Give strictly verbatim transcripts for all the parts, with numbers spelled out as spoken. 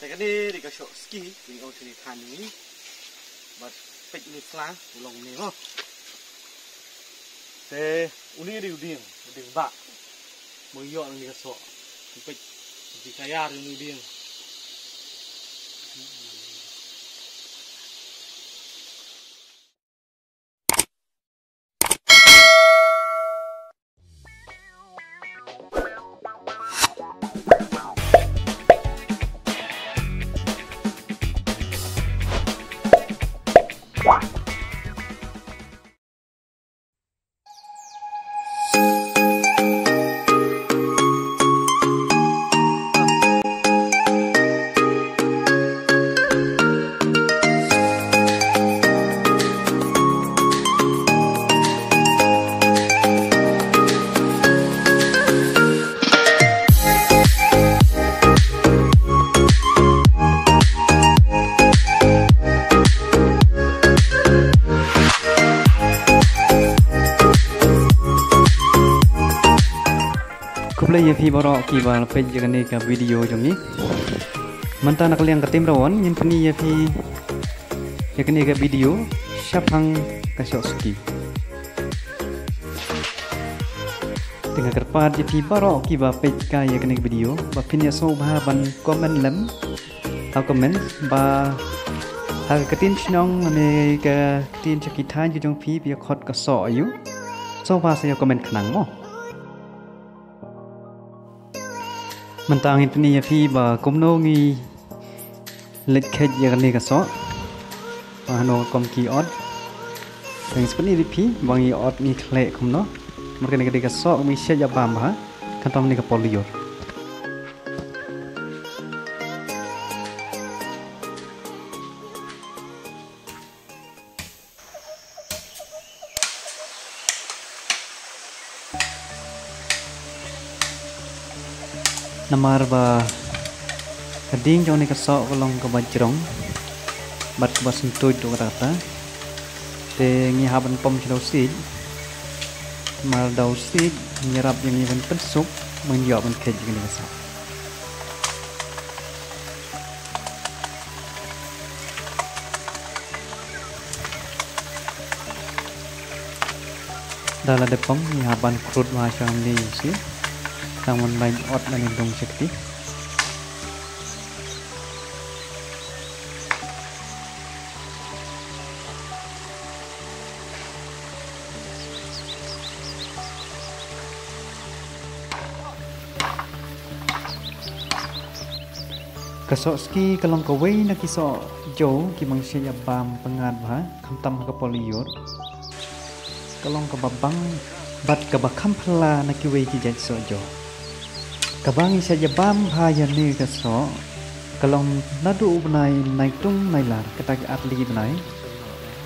Te kane dei ka sohski, ngi ong shane than ngi. Bad peit ni sla, u long ni mo. Te uni dei u dieng, u dieng ba. Mo ïoh ni ka soh. Peit, di kaya uni dieng. Khublei ïa phi baroh kiba la peit ïa kane ka video jong ngi. Mynta na ka liang ka team Rawon ngin pyni ïa phi ïa kane ka video shaphang ka sohski. Te nga kyrpad ïa phi baroh kiba peit ïa kane ka video ba phin ïa sngewbha ban comment lem ha comment ba ha ka ktien shnong ne ka ktien sha ki thaiñ ki jong phi phi ïa khot ka soh aïu. Sngewbha sa ïa comment khnang mo. Mynta ngin pyni ïa phi ba kumno ngi leit kheit ïa kane ka soh. Ba hano kum ki ot. Ngin sa pyni ïa phi ba ngi ot ngi khleh kumno. Namar kane ka dei ka soh ngi shet ïa bam ha. Khamtam ne ka por lyiur. Namar ba ka ding jong ne ka soh ka long kaba jrong bad kaba syntuid ruh kata kata. Te ngi hap ban pom sha da u siej. Namar da u siej ngi ïarap ïa ngi ban pynsuk ban ïoh ban kheit ïa kane ka soh. Da la dep pom ngi hap ban khrud bha sha ngi shi. Tang ban ban ot lane dung sha kti. Ka sohski ka long kawei na ki soh jaw kiba ngi shet ïa bam pyngngad bha khamtam ha ka por lyiur. Ka long kaba bang bad kaba kham phylla na kiwei ki jait soh jaw. Kaba ngi shet ïa bam bha ïa ne ka soh ka long naduh u bnai Naitung Nailar kata ki artylli ki bnai.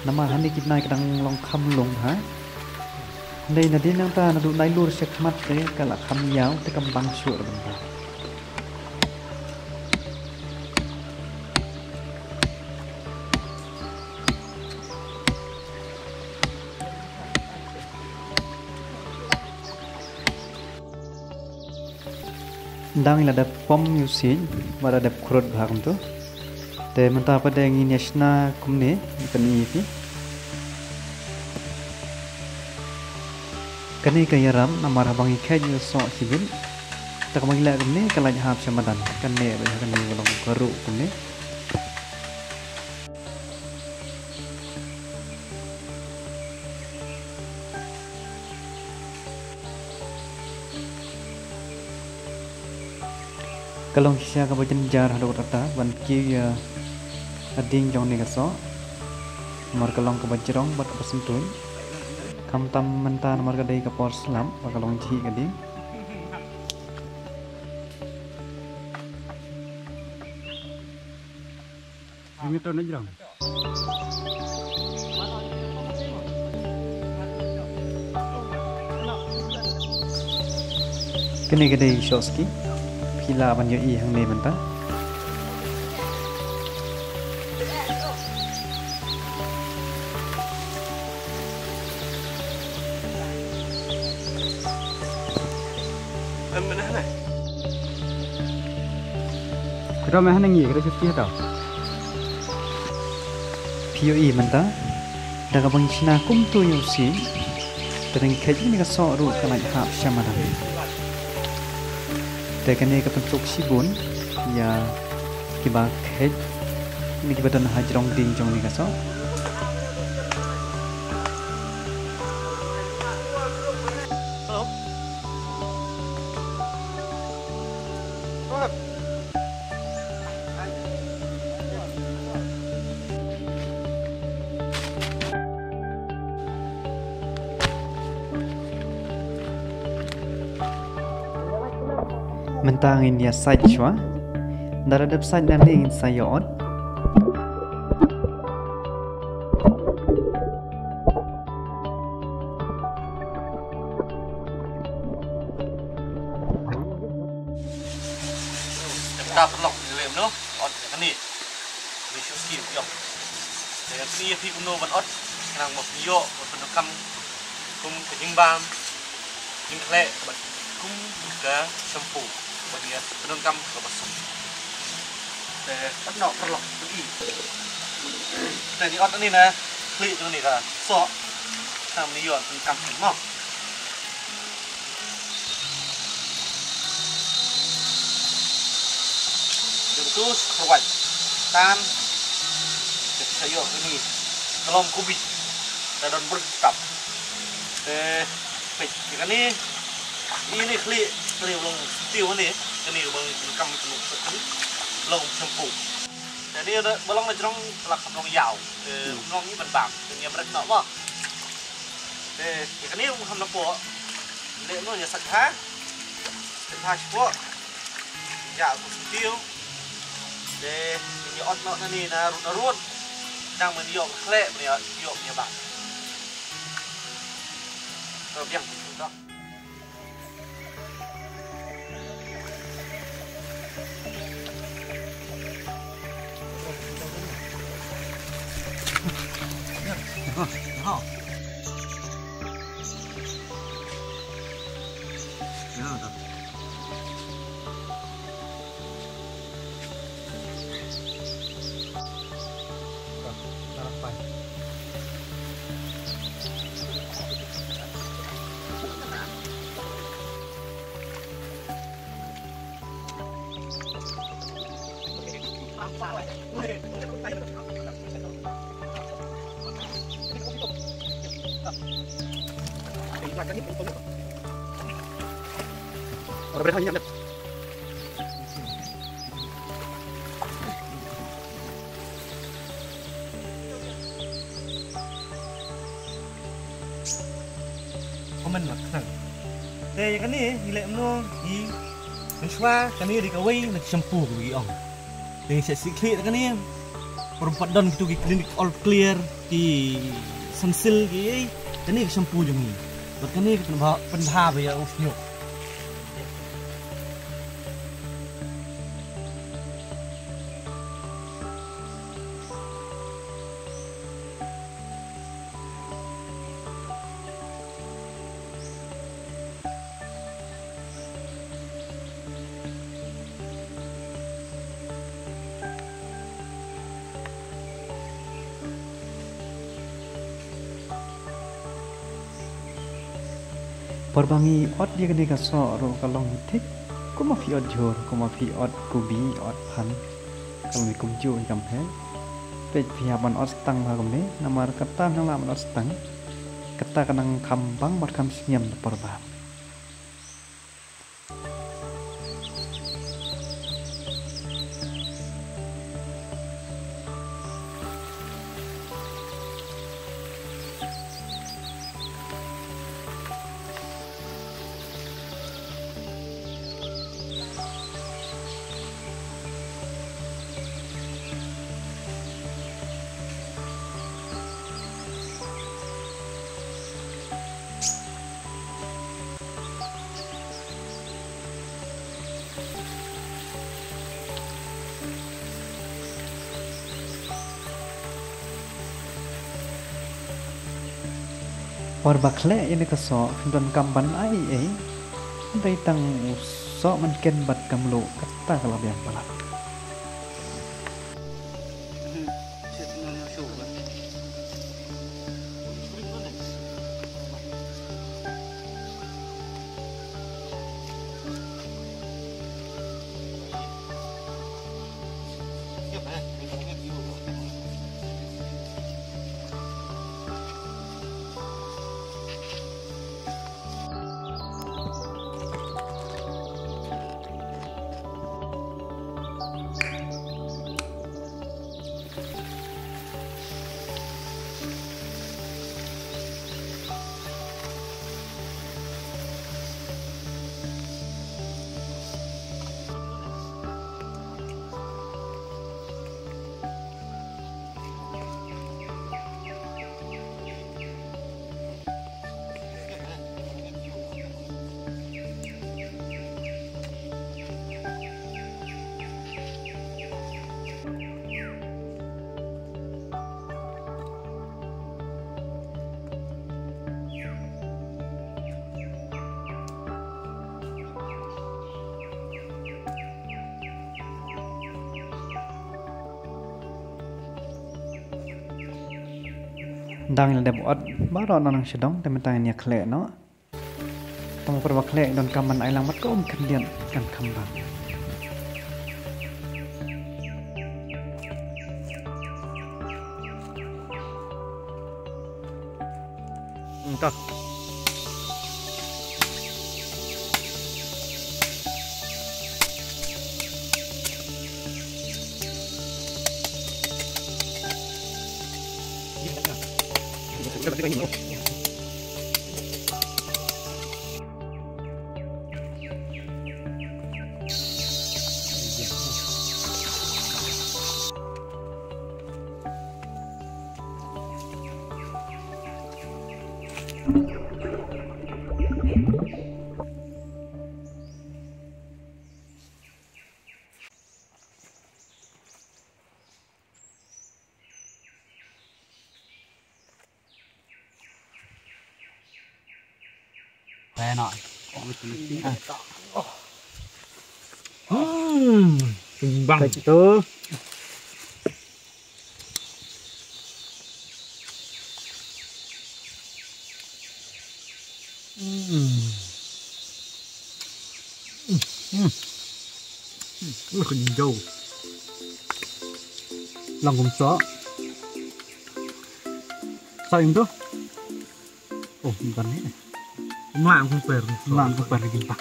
Namar hangne ki bnai ka dang long kham lung ha. Hynrei nadien nangta naduh Nailur sha khmat te ka la kham ïaw te kam bang shuh ruh ban bam. Dang ïa la dep pom ïa u siej, ba la dep khrud bha kumto. Te mynta pat de ngin ïa shna kumne, ngin pyni ïa phi. Kane ka ïarap namar haba ngi kheit ïa u soh shibit. Te kaba ngi leh kumne ka lait hap sha madan, kane ba ïa kane ka long ka ruh kumne. Ka long shisha kaba jynjar haduh katta ban kiew ïa ka ding jong ne ka soh. Namar ka long kaba jrong bad kaba syntuid. Khamtam mynta namar ka dei ka por slap ba ka long jhieh ka ding. Jingïatong na jrong. Kane ka dei shoski. Phi lah ban ïohi hangne mynta. Em, mynta hangne. Ka Ram eh haneng ye, ka da fifty ha tau. Phi ïohi mynta, da kaba ngi shna kumto ïa u sien, te ryngkat ïa kane ka soh ruh ka la hap sha madan. Te kane ka pynsuk shibun ïa kiba kheit, ïa kiba don ha jrong dieng jong kane ka soh. Mynta ngin ïa sait shuwa. Nda la dep sait nangne ngin sa ïa ot. Te mynta paralok ngi leh kumno ot ïa kane. Ngi shu skim ïong. Te ngi ïa phi kumno ban ot, khnang ba phin ïoh ban pyndonkam kum ka jingbam, jingkhleh bad kum ka shampoo ba ngi ïa pyndonkam kaba suk. Te ot noh paralok phi. Te ngi ot ani na khlieh jong ani ka soh. Khnang ba ngi ïoh pyndonkam mo. Dang tu khrwai tan. Te sa ïoh kani ka long kubi. Te don brut tap. Te peit ïa kani. Ini khlieh kani long stiu ni. Kani long kam kani long shampoo. Te ni ba long na jrong la kam long ïaw. Te long ni ban bam. Te ni brek noh mo. Te ïa kani um kham na poh. Leh no ïa sat ha. Sat ha shapoh. Ïa ku stiu. Te ïa ot noh na ni na rut na rut. Nang men ïoh khleh men ïoh ïoh ïa ba. To biang tu to. Comment mak khnang. Te ïa kane ngi leh kumno ngi mynshuwa kane dei kawei na ki shampoo kaba ngi ong. Te ngi sa siew khlieh da kane. Por ba pat don kitu ki clinic all clear ki Sunsilk ki ei. Kane ka shampoo jong ngi. Bad kane ka pynbha pynbha ba ïa u shñiuh. Por ba ngi ot ïa kane ka soh ruh ka long hi thik. Kumba phi ot jhur, kumba phi ot kubi, ot phan. Ka long hi kumjuh hi kam pher. Peit phi hap ban ot stang bha kumne, namar kata nang lah ban ot stang. Kata ka nang kham bang bad kham sngem da por ba. Por ba khleh ïa kane ka soh, phim donkam ban ai ei ei. Dei tang u soh mynken bad ka mluh, kata ka la biang palat. Dang ïa la dep ot baroh na nang shadong te mynta ngin ïa khleh noh. Tang por ba khleh don kam ban ai lang mat ka um khyndiat kan kham bang. Entah. Pena. Hmm, timbang. Baik, itu. Hmm. Hmm. Hmm. Lang kum sa. Sa yung to. Oh, bukan ni. Mlak kum per. Mlak kum per lagi tak.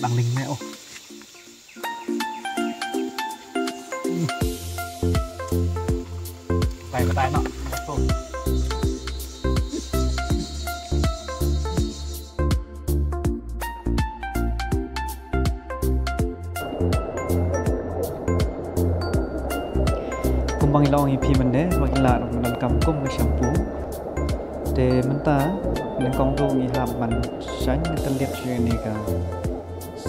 Lang ling me oh. Bye bye no. Kumba ngi la ong ïa phi mynne ba ngi la ruh ngi donkam kum ka shampoo. Te mynta nyngkong ruh ngi hap ban shaiñ ne tyndiat ïa kane ka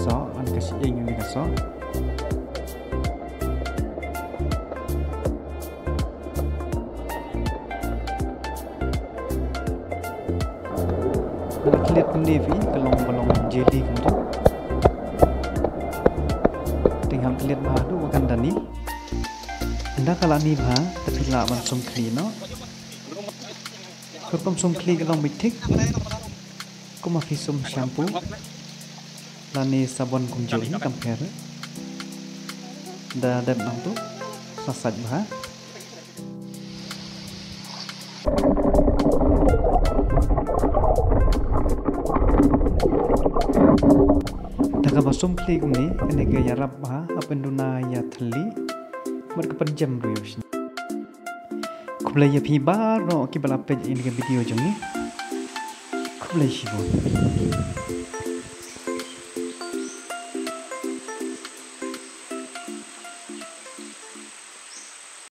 soh, ban ka shyieng ïa kane ka soh. Nga la khlieh kumne phi, ka long, ka long jelly kumto. Te ngam khlieh bha haduh ba kan da ni. Ynda ka la ni bha, te phi lah ban sum khlieh noh. Ka rukom sum khlieh ka long beit thik. Kumba phi sum shampoo lane sabon kumjuh hi kam pher. Da dep nangto sa sait bha. Da kaba sum khlieh kumne, kane ka ïarap bha ha pynduna ïa thylli bad ka pynjem ruh ïa u shñiuh. Khublei ïa phi baroh kiba la peit ïa kane ka video jong ngi. Khublei shibun.